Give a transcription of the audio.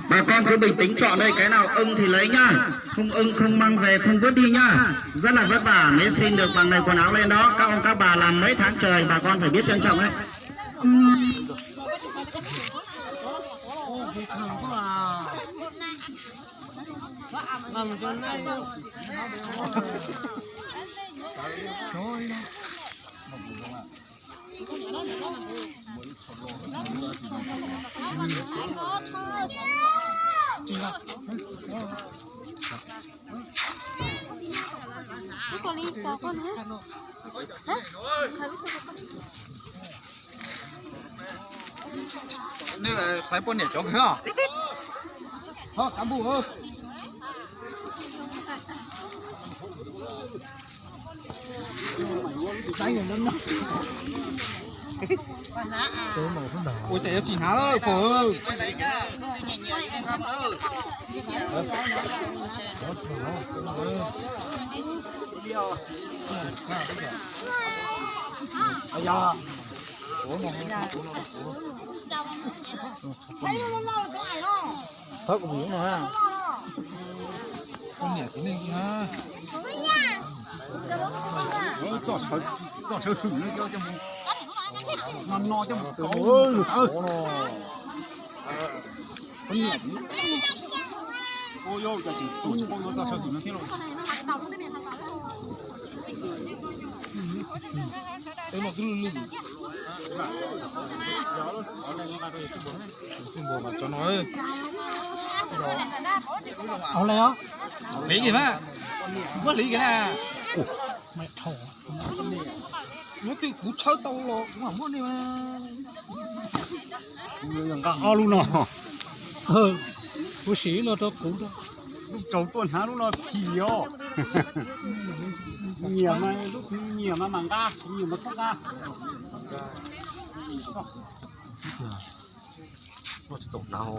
Bà con cứ bình tĩnh chọn đây, cái nào ưng thì lấy nhá. Không ưng không mang về, không vứt đi nhá. Rất là vất vả mới xin được bằng này quần áo lên đó. Các ông các bà làm mấy tháng trời bà con phải biết trân trọng đấy. Nws xaiv poj niam cov kawg. Ho cán bộ ơi. Ua cas yuav tsis hnav lawm pog. Thawb kuv mus no ha. Poj niam txiv neej ha. Txoj sawv hwm no coj mus, no no coj mus kauv no. Poj niam, ua yog cas tseem tuaj tsis paub yuav txoj sawv hwm no thiab los. Teb no twb lwj lwj. Txij npua mas cov no. Hliv kiag mas, muab hliv kiag na. Muab twg kuv tshawb tau los kuv mam muab nej. Nqa ob lub no. Kuv sim ib los rau kuv. Lub tsaus tuaj hnav lub no phim os. Nyiam mas lub nyiam mas mam nqa, nyiam mas txhob nqa. Tsis txaus hnav ho.